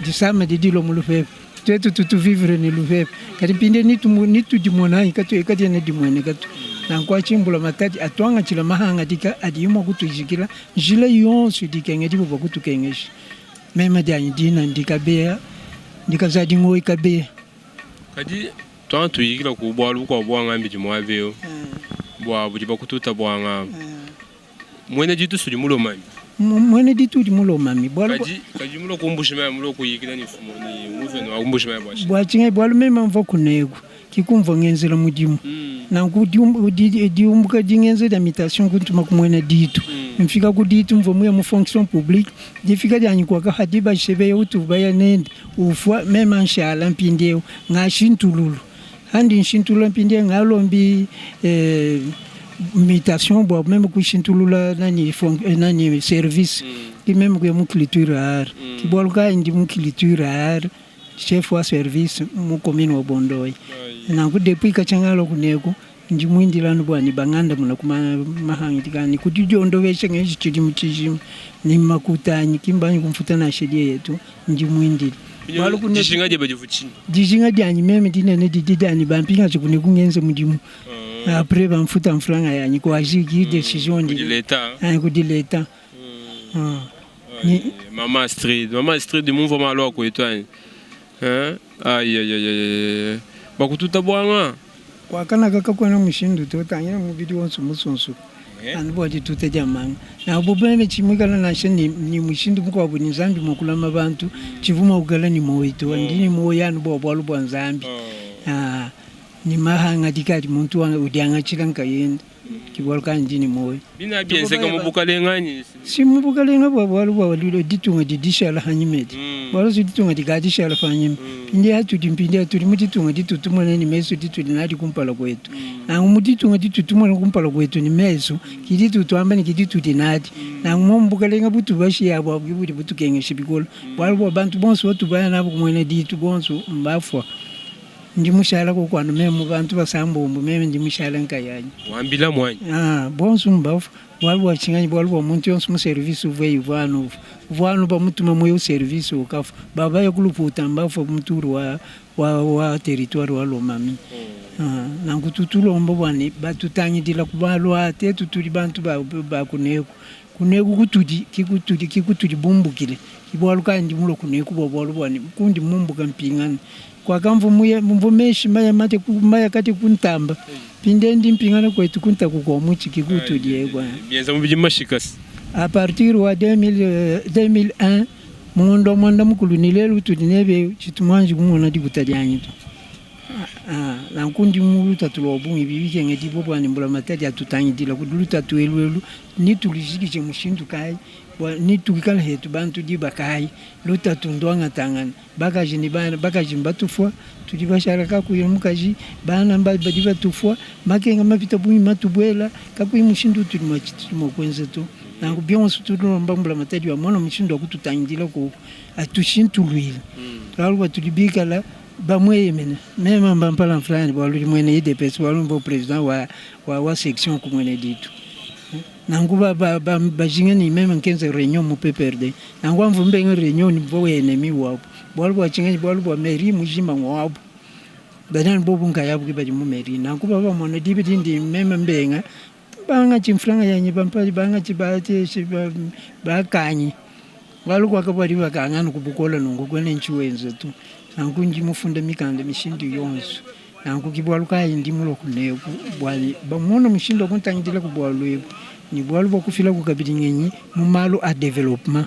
Disama didi dilua mu lupepe. Tuetu tutu vivre ne lupepe, kadi mpindieu ni tudimona anyi katuyi kadiena dimueneka to. Nanku atshi mbulamatadi atuangatshila mahangadika adiyi mua kutujikila njila yonso idi ikengedibua bua kutukengesha. Meme dianyi dina ndi Kabeya, ndi Kazadi Ngoyi Kabeya. Kadi tuanga tuyikila ku bualu bukuabu buanga mbidi muaba eu bua budi bakututa buanga. Muena ditu sudi mulomami. Muena ditu udi mulomami bualu kadi kadi mulo kumbushi mai mulo kuyikila ne mfumu ne nguvena wa kumbushi mai bua tshinyi? Bua tshinyi? Bualu meme mvua kuneku ki kumvua ngenzela mudimu. Nanku diumbuka dingenza dia mutation kuntuma ku muena ditu. Mfika ku ditu mvua muya mu fonction publique. Difika dianyi kuaka hadi bashebeya utu baya nende ufua meme nshala mpindieu ngashintululu. Andi nshintulula mpindieu ngalombi mutation bua meme kushintulula nani nani service ki meme kuya mu culture art. Ki bualu kayi ndi mu culture art chef wa service mu commune wa Bondoyi. Nanku depuis katshia ngalua kuneku ndi muindila anu bua ne bangandamuna ku mahangidika anyi ku didiondobesha ngenji tshidimu tshijima ne makuta anyi ki mbanji kumfuta nansha dieya to. Ndi muindile. Bualu ku Dijinga diebe divua tshinyi? Dijinga dianyi meme dinene didi dia ne, bampingaje kune kungenze mudimu. Après bamfuta mfranga yanyi kuajiki decision ndi. Kudi l'etat. Eh, kudi l'etat. Ni Mama Astrid, Mama Astrid mumvua malu a kuetu anyi? Hein? Aïe aïe aïe aïe. Bakututa buanga. Kuakanaka kakuena mushindu to, tangila mubidi wonso musunsuke anu bua dituta dia manga. Nanku bu meme tshiyi muikale nansha ne mushindu mukuabu ne Nzambi mua kulama bantu, tshivua mua kuikala ne muoyo to. Ndi ne muoyo anu bua bualu bua Nzambi ne mahangadika adi muntu udiangatshila nkayende. Ke bualu kayi ndi ne muoyo. Bina bienzeka mu bukalenga anyi? Si mu bukalenga bua bualu bua ditunga didi dishala panyima edi. Bualu si ditunga dikadi dishala panyima. Mpindieu atudi mpindieu tudi mu ditunga ditudi tumona ne mesu ditudi nadi kumpala kuetu. Nanku mu ditunga ditudi tumona kumpala kuetu ne mesu ke ditudi tuamba ne ke ditudi nadi. Nanku momu bukalenga butu bashiya abu abu ke budi butukengesha bikole. Bualu bua bantu bonso batu baya nabu ku muena ditu bonso mbafua. Ndi mushala koku anu meme mu bantu basambombo, meme ndi mushala nkayanyi. Wambila muanyi. Ah, bonso mbafua. Bualu bua tshinganyi? Bualu bua muntu yonso mu service uvueyi uvua anu ufua. Uvua anu bamutuma mu eu service ukafua. Ba baya ku luputa mbafua mu tour wa, wa, wa territoire wa Lomami. Ah, nanku tu tulomba bua ne batutangidila ku malu aa, tetu tudi bantu ba, ba kuneku. Kuneku kutudi, ki kutudi, ki kutudi bumbukile. Ki bualu kayi ndi mulue kuneku bua bualu bua ne kundi mumbuka mpingana. Kuakamvua muye, mvua meshi maya mate ku, maya kate ku ntamba. Mpindieu ndi mpingana kuetu ku ntaku kua mutshi, ki kutudi eku. Bienza mubidi mashikasi. A partir wa 2000, 2001, mu ngondo wa muanda mukulu ne lelu utudi nebe eu, tshitu muanji kumona dikuta dianyi to. Nanku ndi mu lutatu lua bungi, bidi bikengedibua bua ne mbulamatadi atutangidila kudi lutatu elu elu, netulujikije mushindu kayi, bua netuikale hetu bantu diba kayi? Lutatu nduangatangana. Bakaji ne bana, bakaji mbatufua, tudi bashala kakuyi mukaji, bana badi batufua, makenga mapita bungi matubuela, kakuyi mushindu utudi mua tshitudi mua kuenza to. Nanku bionso tudi tulomba mbulamatadi amona mushindu wa kututangidila koku, atushintuluile, bualu bua tudi bikala bamueyemena. Mema mba mpala mfulani bualu ndi muena UDPS, bualu mvua president wa wa section ku muena ditu. Nanku ba ba ba bajinga ne meme nkenza reunion mu PPRD. Nanku amvua mbenga reunion ne mvua ennemi wabu. Bualu bua tshinganyi? Bualu bua mairie mujima ngwabu. Badi anu bobu nkayabu ke badi mu mairie. Nanku bavua bamona diba dindi meme mbenga, bangatshi mfranga yanyi bampa, bangatshi ba bakanyi. Bualu kuakavua diba bakanga anu ku bukole nunku kuena ntshiwenza to. Nanku ndi mufunda mikanda mishindu yonso. Nanku ki bualu kayi ndi mulua kuneku, bua ne bamona mushindu wa kuntangidila ku bualu ebu, ne bualu bua kufilaku kabidi ngenyi mu malu a developpement,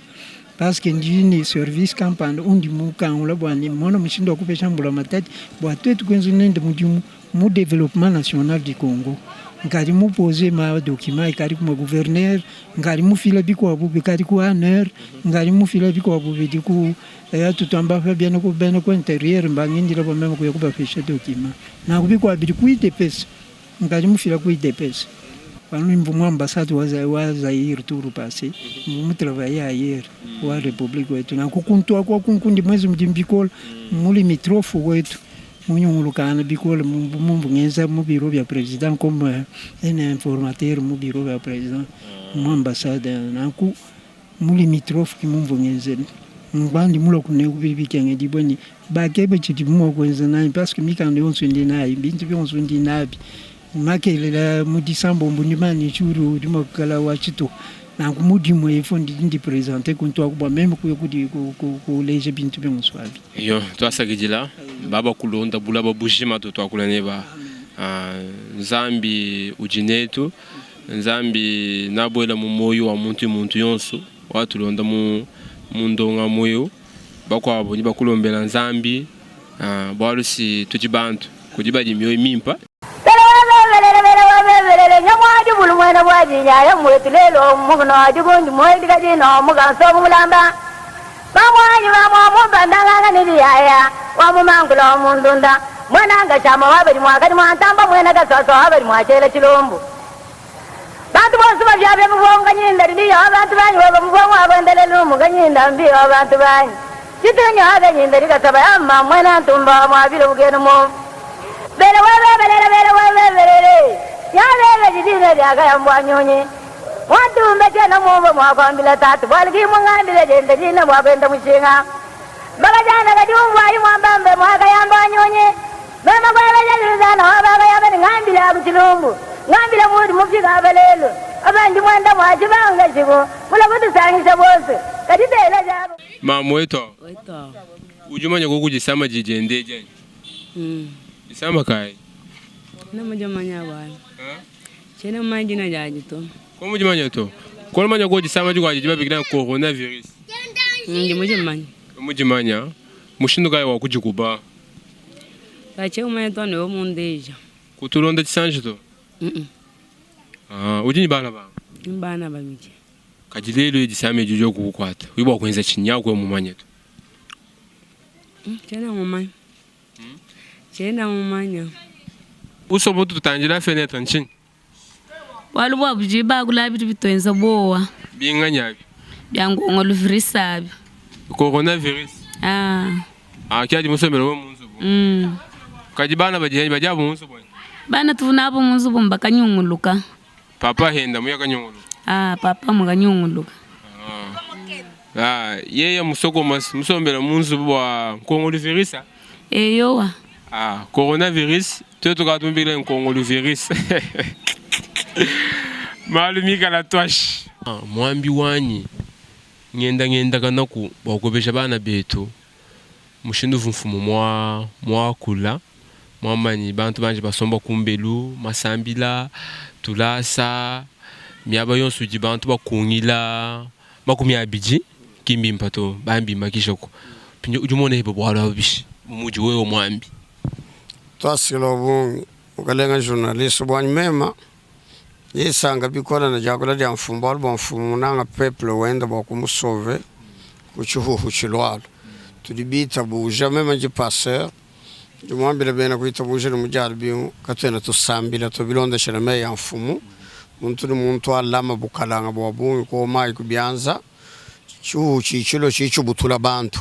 parce que ndi ne service kampanda undi mukangula bua ne mmona mushindu wa kupesha mbulamatadi bua tuetu kuenza nende mudimu mu developpement national du Congo. Nkadi mu poser ma documents ikadi ku ma gouverneur, nkadi mufila bikuabu bikadi ku ANR, nkadi mufila bikuabu bidi ku Eya tutu amba apa bena ku bena ku interieur mbangindila bua meme kuya kubapesha document. Nanku bikuabu bidi ku UDPS, nkadi mufila ku UDPS. Panu mvua mu ambassade wa wa Zaire tour passe, mvua mu travailler ailleurs wa republique wetu. Nanku kuntu aku aku nkundi muenze mudimu bikole mu limitrophe wetu, munyungulukangana bikole mumvua ngenza mu bureau bia president comme un informateur mu bureau bia president mu ambassade. Nanku Mu limitrophe ki mumvua ngenzela. Mvua ndi mulua kuneku bidi bikengedibua ne bakeba tshidibu mua kuenza nanyi parce que mikanda yonso ndi nayi, bintu bionso ndi nabi. Makelela mu disambombo ndi manye jour udi mua kuikala wa tshituha. Nanku mu dimue il faut ndi ndi presenter kuntu aku bua meme kuya kuleja bintu bionso abi. Iyo, tuasakidila baba kulonda bulaba bujima tutuakula neba. Nzambi udi netu. Nzambi nabuela mu muoyo wa muntu ne muntu yonso watulonda mu mu ndongamu eu. Bakuabo ni bakulombela Nzambi bualu si tudi bantu kudi badi mioyo mimpa. Mwena Ngashama wa badi mwakadi mwa Ntamba mwena Kaswaswa wa badi mwa Chela Chilombo. Bantu bonso bavyavya muvongo kanyinda lidiya wa bantu banyi weba muvongo wa kwendele lumu kanyinda mbi wa bantu banyi. Chitunya wa kanyinda likasaba ya mma mwena Ntumba wa mwabile bukenu mu. Bele webe belele bele webe belele. Ya bebe jidina lya kayambwa nyunyi. Mwantumbe chena mumba mwakwambila tatu bwali kimungambile jende jina mwakwenda mushinga. Bakajana kadi umvwayi mwambambe mwakayamba nyunyi. Mema kwebejaziluzana wabakayamba ni ngambile aku chilumbu. Ngambile mudi mufika abalelu. Abandi mwenda mwachibanga shiku. Mula kutusangisha bose. Kadi tela jabo. Mamu wetu. Wetu. Udi umanya koku disama didiende dianyi? Disama kayi? Tshiena mudimanya bwana. Tshiena mumanya dina diadi to. Ko mudimanya to. Ko manya ko disama dikuadi dibabikila ne coronavirus. Ndi mudimanya. Mudimanya. Mushindu kayi wa kudikuba? Katshiena mumanya to ne mundeja. Kutulonda tshisanji to. Ah, udi ne bana banga? Ndi bana babidi. Kadi lelu disama edi dioku kukuata, udi bua kuenza tshinyi? Yaku mumanye to. Tshiena mumanya. Tshiena mumanya. Usomba tutangila fenetre ntshinyi? Bualu bua budi bakula bidi bituenza buowa. Binganyi abi? Bia ngongolovirus abi. Coronavirus. Ah. Ah, ki adi musombele wewe mu nzubu. Kadi bana badi badi abu mu nzubu anyi? Bana tuvua nabu mu nzubu mbakanyunguluka. Papa henda muya kanyunguluka. Ah, papa mukanyunguluka. Ah. Ah, yeye musokoma musombela mu nzubu bua coronavirus. Eyowa. Ah, coronavirus tuetu katumubikila ne congolovirus. Malu mikala tuashi. Ah, muambi wanyi ngenda ngendakanaku bua kuebesha bana betu mushindu uvu mfumu mua muakula muamanyi bantu banji basomba kumbelu masambila tulasa miaba yonso idi bantu bakungila 20 ki mbimpa to bambimakishaku mpindieu udi muona ebe bualu abu bishi bu mudi wewe muambi. Tuasila bungi mukalenga journaliste buanyi mema nisanka bikola ne diakula dia mfumu bualu bua mfumu munanga peuple wenda bua kumusauve ku tshihuhu tshilualua tudi bitabuja mema ndi pasteur ndi muambila bena kuitabuja ne mu dia lubingu katuena tusambila to bilondeshela meyi a mfumu muntu ne muntu alama bukalanga bua bungi kuowa mayi ku bianza tshihuhu tshitshilua tshidi tshibutula bantu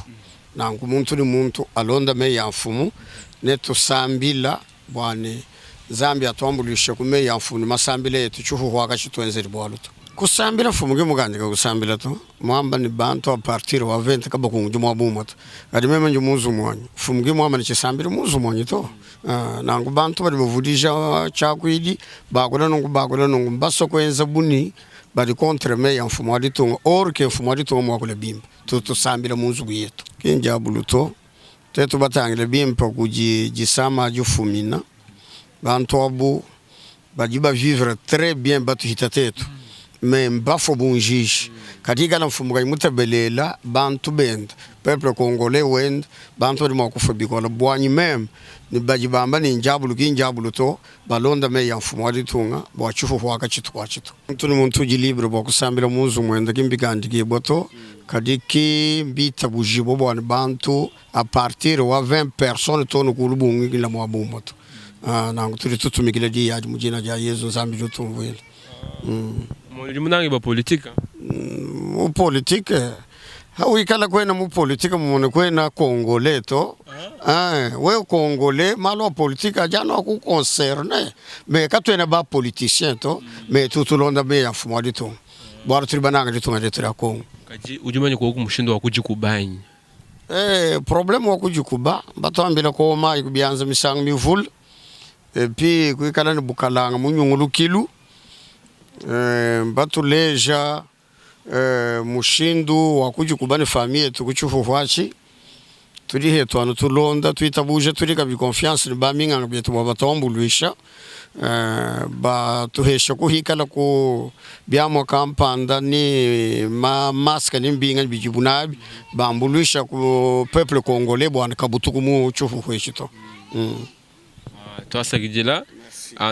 nanku muntu ne muntu alonda meyi a mfumu ne tusambila bua ne Nzambi atuambuluishe ku meyi a mfumu ne masambila etu tshihuhu aka tshituenzeli bualu to. Kusambila mfumu ki mukandika kusambila to, muamba ne bantu a partir wa 20 kabakungudi muaba umue to. Kadi meme ndi mu nzubu muanyi, mfumu ki muamba ne tshisambila mu nzubu muanyi to. Nanku bantu badi bavudija tshiakuidi bakula nunku bakula nunku mbasua kuenza bu ni badi contre meyi a mfumu wa ditunga or que mfumu wa ditunga muakule bimpe. Tutu tusambila mu nzubu yetu ki ndiabulu to. Tuetu batangile bimpe kudi disama difumina, bantu abu badi ba vivre tres bien batuhita tetu mais mbafua bu njiji. Kadi ikala mfumu kayi mutabelela bantu benda, peuple congolais wenda, bantu badi mua kufua bikola. Buanyi meme ne badi bamba ne ndiabulu ki ndiabulu to, balonda meyi a mfumu wa ditunga bua tshihuhu aka tshituku atshi to. Muntu ne muntu udi libre bua kusambila mu nzubu muende, ki mbikandikibua to, kadi ki mbitabujibua bua ne bantu a partir wa 20 personnes too ne kulu bungikila muaba umue to. Nanku tudi tutumikila diyi adi mu dina dia Yezu, Nzambi udi utumvuila. Udi munange ba politique? Mu politique hawikala kuena mu politique mumone kuena congolais to eh, wewe congolais malu a politique adi anu aku concerne mais katuena ba politicien to mais tutu tulonda meyi a mfumu wa ditunga bualu tudi bananga ditunga dietu dia Congo. Kadi udi mumanye kuoku mushindu wa kudikuba anyi? Eh, probleme wa kudikuba batuambila kuowa mayi ku bianza misangu mivule et puis kuikala ne bukalanga mu nyungulukilu eh, mbatuleja eh, mushindu wa kudikuba ne famille yetu ku tshifufu atshi. Tudi hetu anu tulonda tuitabuja, tudi kabidi confiance ne baminganga betu bua batuambuluisha eh, batuhesha kuhikala ku biamua kampanda ni ma masque ni mbinga bidibu nabi bambuluisha ku peuple congolais bua kabutuku mu tshifufu etshi to. Tuasakidila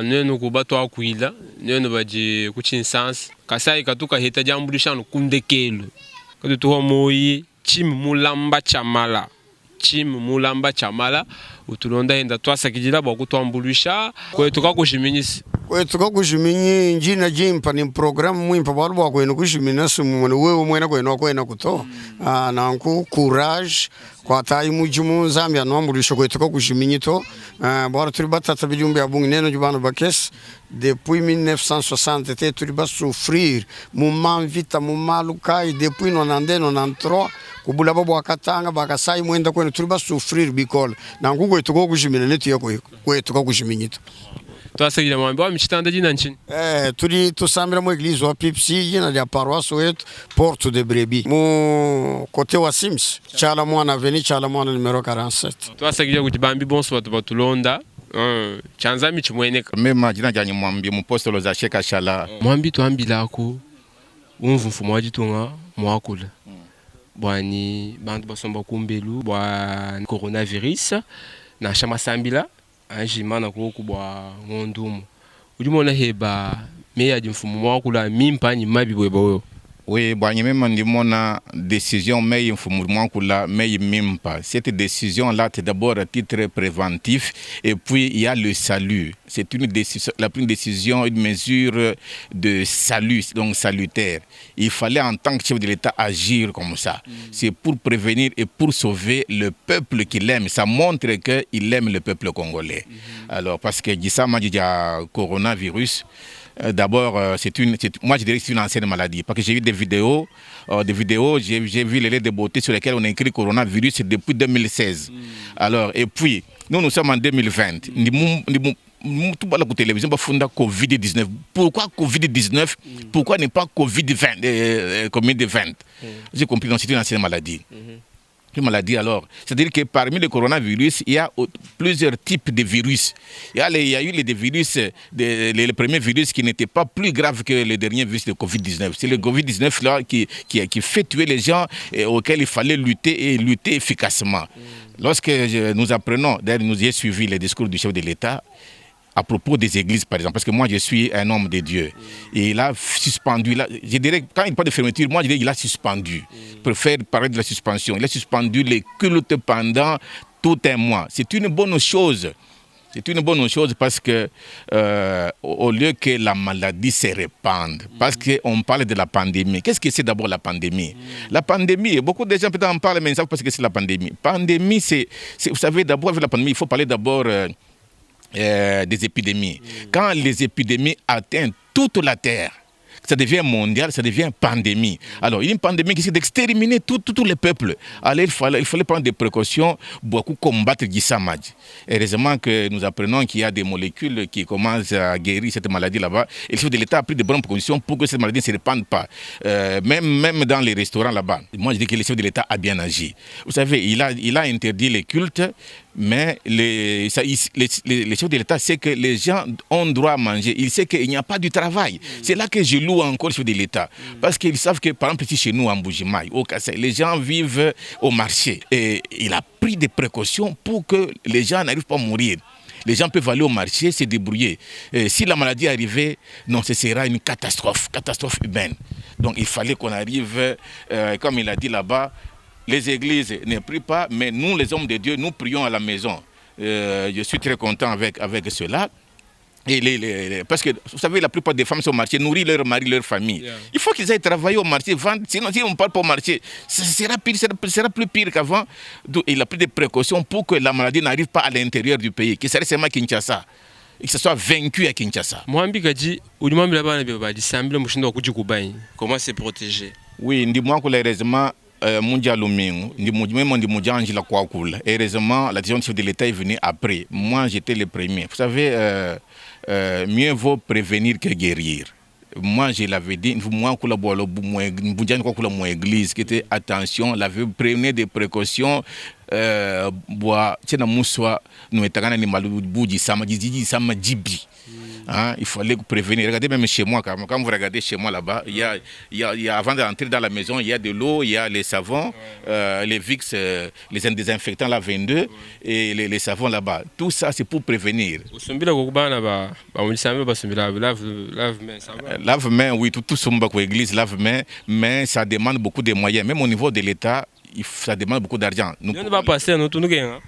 nuenu ku batuakuila, nuenu badi ku Tshinsansa. Kasai katu kaheta diambuluisha anu ku ndekelu. Katutuha muoyi Tshim Mulamba Tshiamala, Tshim Mulamba Tshiamala. Utulonda enda tuasakidila bua kutuambuluisha kwetu kakujiminyi se. Kwetu kakujiminyi ndina dimpa ni programme muimpa bualu bua kuenu kujimina si mumue ne wewe muena kuenu akuenaku to. Nanku courage kuatayi mudimu Nzambi anuambuluisha kuetu kakujiminyi to. Bualu tudi batata bidimu bia bungi nenu nudi bana bakese depuis 1960 te tudi ba souffrir mu ma mvita mu malu kayi depuis 92 93 ku bulaba bua Katanga ba Kasai muenda kuenu tudi ba souffrir bikole nanku kuetu kokujimina netuye kuetu kakujiminyi to. Tuasakidila muambi wa mitshitanda dina ntshinyi? Eh, tudi tusambila mu eglise wa PIPC dina dia paroisse wetu Porte de Brebis mu cote wa Sims Tshiala Muana avenue Tshiala Muana numero 47. Tuasakidila kudi bambi bonso batu batulonda tshia Nzambi tshimueneka. Mema dina dianyi Muambi Mupostolo Zache Kashala. Muambi tuambilaku umvu mfumu wa ditunga muakula buani bantu basomba kumbelu bua coronavirus nansha masambila anji imana koku bua ngondu umue. Udi umona heba meyi adi mfumu muakula mimpe anyi mabi bueba wewe? Oui, buanyi mema ndi mona decision meyi mfumu muakula meyi mimpa. Cette decision là c'est d'abord à titre preventif et puis il ya le salut. C'est une decision, la une decision, une mesure de salut, donc salutaire. Il fallait en tant que chef de l'Etat agir comme ça. C'est pour prevenir et pour sauver le peuple qu'il aime. Ça montre que il aime le peuple congolais. Alors parce que disama dia coronavirus, d'abord c'est une, c'est, moi je dirais que c'est une ancienne maladie. Parce que j'ai vu des vidéos, des vidéos, j'ai, j'ai vu les lettres de beauté sur lesquelles on a écrit coronavirus depuis 2016. Alors, et puis, nous, nous sommes en 2020. Ndi mu, ndi mu, mu, tout bala ku télévision, ba funda Covid-19. Pourquoi Covid-19? Pourquoi ne pas Covid-20, Covid-20? J'ai compris, donc c'est une ancienne maladie. Une maladie alors. C'est-à-dire que parmi les coronavirus, il y a plusieurs types de virus. Il y a, les, il y a eu les virus, de, les, les premiers virus qui n'étaient pas plus graves que les derniers virus de Covid-19. C'est le Covid-19 là qui fait tuer les gens et auxquels il fallait lutter et lutter efficacement. Lorsque nous apprenons, d'ailleurs nous y avons suivi les discours du chef de l'État, à propos des églises, par exemple, parce que moi, je suis un homme de Dieu. Et il a suspendu, il a, je dirais, quand il parle de fermeture, moi, je dirais qu'il a suspendu. Je préfère parler de la suspension. Il a suspendu les cultes pendant tout un mois. C'est une bonne chose. C'est une bonne chose parce que au lieu que la maladie se répande, parce qu'on parle de la pandémie. Qu'est-ce que c'est d'abord la pandémie? La pandémie, beaucoup de gens peut-être en parlent, mais ils ne savent pas ce que c'est la pandémie. Pandémie, c'est, c'est, vous savez, d'abord avec la pandémie, il faut parler d'abord... des épidémies. Quand les épidémies atteignent toute la terre, ça devient mondial, ça devient pandémie. Alors, une pandémie qui essaie d'exterminer tous les peuples. Alors, il fallait prendre des précautions pour combattre Gisamadji. Heureusement que nous apprenons qu'il y a des molécules qui commencent à guérir cette maladie là-bas. Et le chef de l'État a pris de bonnes précautions pour que cette maladie ne se répande pas. Même dans les restaurants là-bas. Moi, je dis que le chef de l'État a bien agi. Vous savez, il a interdit les cultes, mais le chef de l'État sait que les gens ont droit à manger. Il sait qu'il n'y a pas du travail. C'est là que je loue encore le chef de l'État. Parce qu'ils savent que, par exemple, ici chez nous, en Mbuji-Mayi, au Kasaï, les gens vivent au marché. Et il a pris des précautions pour que les gens n'arrivent pas à mourir. Les gens peuvent aller au marché, se débrouiller. Et si la maladie arrivait, non, ce sera une catastrophe, catastrophe humaine. Donc il fallait qu'on arrive, comme il a dit là-bas, les églises ne prient pas, mais nous, les hommes de Dieu, nous prions à la maison. Je suis très content avec cela. Et les, les, les, parce que, vous savez, la plupart des femmes sont au marché, nourrir leur mari, leur famille. Il faut qu'ils aillent travailler au marché, vendre. Sinon, si on ne parle pas au marché, ça sera pire, ça sera plus pire qu'avant. Donc, il a pris des précautions pour que la maladie n'arrive pas à l'intérieur du pays, que ça reste seulement à Kinshasa, et que ça soit vaincu à Kinshasa. Mwambi Kadi, ou du moins, là-bas, il y a des sambles, moi, je suis au Kubaï. Comment se protéger? Oui, dis-moi que heureusement, Mundia Lumingu, ndi mu-, même ndi Mudianjila Kwakula. Heureusement, la décision du chef de l'État est venue après. Moi, j'étais le premier. Vous savez, mieux vaut prévenir que guérir. Moi, je l'avais dit, moi, kula bolo, bu-, moi, Mudianjila Kwakula, moi, église, qui était attention, l'avait prenez des précautions. Bois, tchena moussoua, nous étions ni malou, boudi, sama, didi, didi, sama, djibi. Hein, il fallait prévenir. Regardez même chez moi, quand vous regardez chez moi là-bas, il y a, il y a, il y a, avant d'entrer dans la maison, il y a de l'eau, il y a les savons, les Vicks, les désinfectants là, 22, et les savons là-bas. Tout ça, c'est pour prévenir. Au Sombila, au Kuba, là-bas, bah, on dit ça, mais bah, Sombila, lave, lave-main, ça va. Lave-main, oui, tout Somba, quoi, église, lave-main, mais ça demande beaucoup de moyens. Même au niveau de l'État, ça demande beaucoup d'argent. Nous On va passer à notre tour, hein.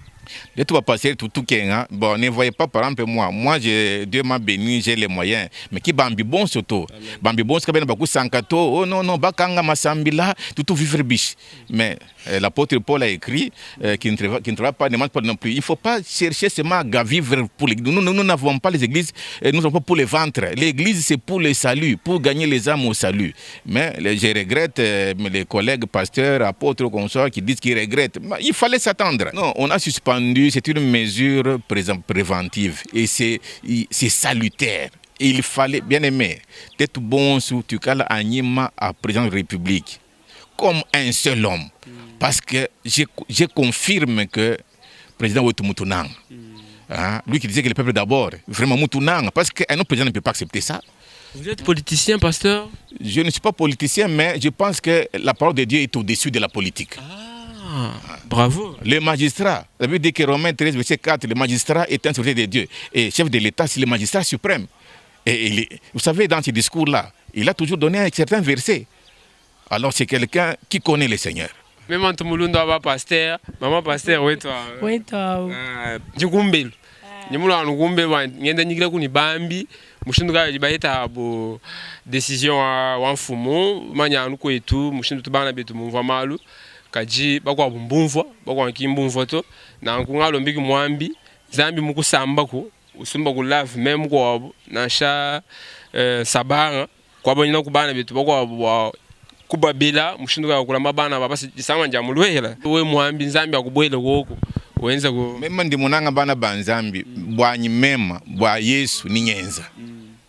Letu ba pasteur tutukenga, bon ne voyez pas par exemple moi, moi je, Dieu m'a béni, j'ai les moyens, mais ki bambi bonso to, bambi bonso kabena bakusanka to, oh non non bakanga masambila, tutu vivre biche. Mais euh, l'apôtre Paul a écrit euh, qui ne travaille, qui ne travaille pas ne mange pas non plus. Il ne faut pas chercher seulement à vivre pour l'église. Nous, nous, n'avons pas les églises, euh, nous n'avons pas pour le ventre. L'église, c'est pour le salut, pour gagner les âmes au salut. Mais je regrette euh, les collègues pasteurs, apôtres, consorts qui disent qu'ils regrettent. Mais il fallait s'attendre. Non, on a suspendu, c'est une mesure préventive et c'est salutaire. Il fallait, bien aimé, être bon sous Tukala Anima à président de la République, comme un seul homme. Parce que je, je confirme que président wetu Mutunang, hein, lui qui disait que le peuple d'abord, vraiment Mutunang, parce qu'un autre président ne peut pas accepter ça. Vous êtes politicien, pasteur? Je ne suis pas politicien, mais je pense que la parole de Dieu est au-dessus de la politique. Ah, bravo. Le magistrat, la Bible dit que Romains 13, verset 4, le magistrat est un serviteur de Dieu. Et chef de l'État, c'est le magistrat suprême. Et vous savez, dans ce discours-là, il a toujours donné un certain verset. Alors c'est quelqu'un qui connaît le Seigneur. Mema ntu mulunda wa pasteur, mama pasteur wetu. Wetu. Ah, ndikumbelu. Ndi mulwana kumbelu ngenda nyikila kuni bambi mushindu kayi baheta bo decision wa, wa mfumu manya anu kwetu mushindu tubana betu mumvua malu kaji bakwabu mbumvua bakwabu kimbumvua to nanku ngalombiki mwambi Nzambi mukusambaku usumba ku lave me mukuabu nansha eh, sabanga kwabanyina ku bana betu bakwabu bwa kubabila mushindu kayi kulamba bana bapasi disama nja mulwela we mwambi Nzambi akubwele koko wenza ku Mema ndi munanga bana ba Nzambi bwanyi mema bwa Yesu ni nyenza.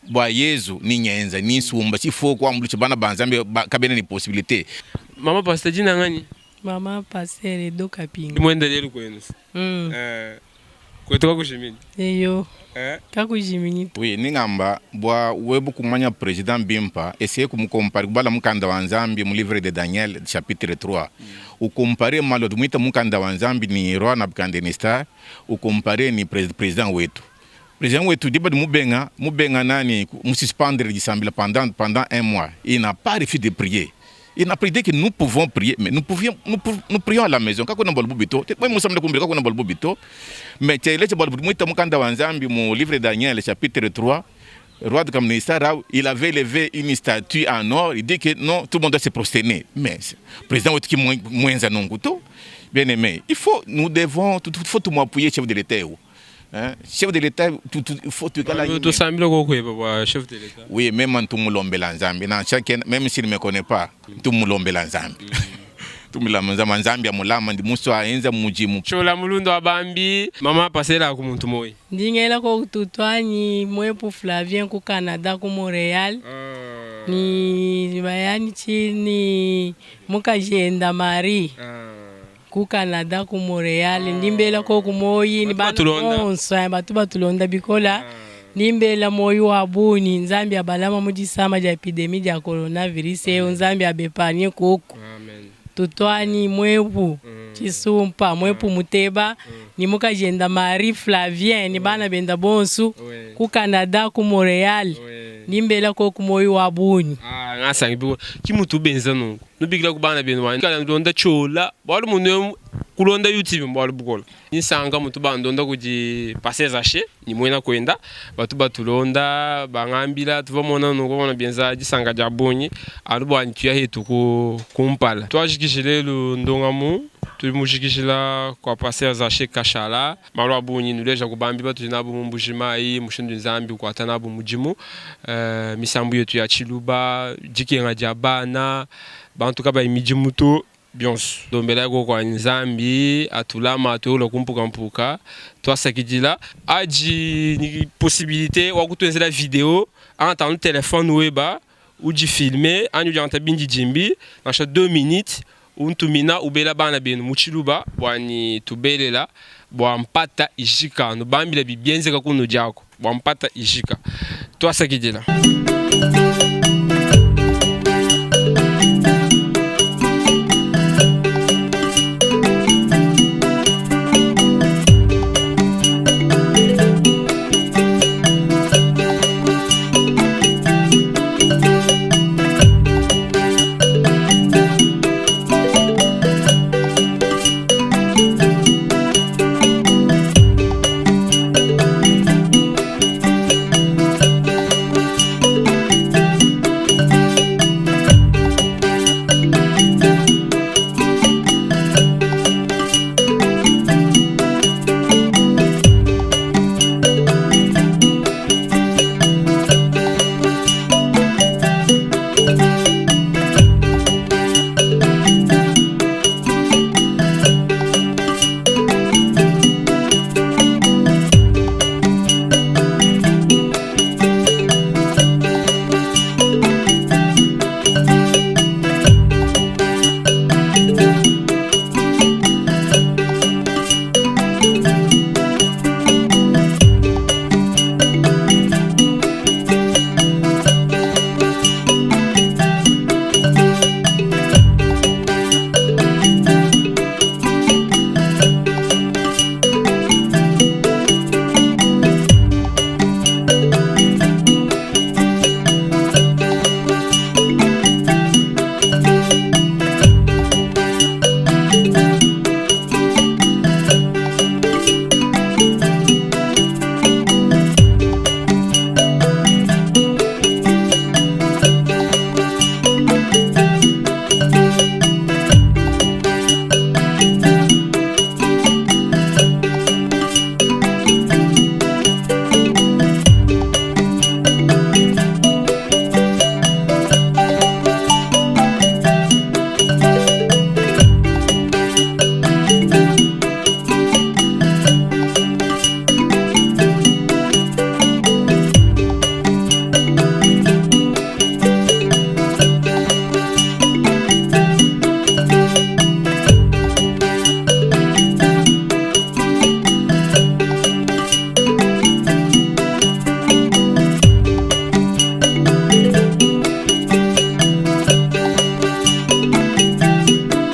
Bwa Yesu ni nyenza ni sumba chifo kwa mbuluchi bana ba Nzambi ba- kabene ni possibilité. Mama pastor jina ngani? Mama pasteur Edo Kapinga. Mwenda lelu kwenu. Mm. Eh, kwetu kakushimini. Eyo. Eh? Kakushimini. Oui, ningamba bwa webu kumanya président Bimpa essayer kumukompare kubala mukanda wa Nzambi mu livre de Daniel chapitre 3. Ukompare malo mwita mukanda wa Nzambi ni roi Nabucodonosor, ukompare ni président wetu. Président wetu diba mubenga, mubenga nani mususpendre disambila pendant pendant un mois. Il n'a pas refusé de prier. Il n'a prié que nous pouvons prier, mais nous pouvions, nous, nous prions à la maison. Kako na bolbu bito, te moi musamle kumbira kako na bolbu bito. Mais tele che bolbu mwita mukanda wa Nzambi mu livre de Daniel chapitre 3, roi de Kamnesar, il avait levé une statue en or, il dit que non, tout le monde doit se prosterner. Mais président wetu ki mwenza nonguto, bien aimé, il faut nous devons tout, il faut tout appuyer chef de l'État. Hein? Chef de l'État, tout, tout, il faut tout Tosambila kokweba bwa chef de l'État. Oui, même en tumulombela Nzambi, na chacun, même s'il ne me connaît pas, tumulombela Nzambi. Tumulamba Nzambi, Nzambi amulama ndi muso aenza mujimu. Chola mulundo wa bambi, mama pasela ku muntu moyi. Ndingela ko tutwanyi mwepu Flavien ku Canada ku Montreal. Ni bayani chini mukajenda Marie. Ku Canada ku Montreal ndimbela ko ku moyi ni bantu batulonda. bonso eh, batu batulonda bikola nimbela moyi wa buni Nzambi abalama mu disama dia epidemie dia coronavirus eyo Nzambi abepanye kuku tutwani mwepu chisumpa mwepu muteba ni mukajenda Marie Flavien ni bana benda bonsu ku Canada ku Montreal nimbela ko ku moyi wa buni Ah, ngasangi biko kimutu benza nungu. Nubikila ku bana benu wani. Kana ndonda chola, bwalu munu kulonda YouTube bwalu bukola. Nisanga mutu bandonda kuji passer zache, ni mwena kwenda, batu batulonda bangambila tuvamona nungu bona benza disanga dia bunyi, alu bwanyi tuya hetu ku kumpala. Twajikishile lu ndongamu tuli kwa passer zache kashala malu abunyi nuleja kubambi batu nabo mu Mbuji-Mayi mushindu Nzambi kukwata nabo mudimu uh, misambu yetu ya chiluba dikenga dia bana bantu kabayi midimu to bionso dombela ko kwa Nzambi atulama atuola kumpuka mpuka twasakidila aji ni possibilité wa kutwenzela video en telefone weba uji filmer anyu janta bindi jimbi nansha 2 minutes untumina ubela bana benu mu tshiluba bwani tubelela bwa mpata ijika nubambila bibienzeka kunu diako bwa mpata ijika twasakidila.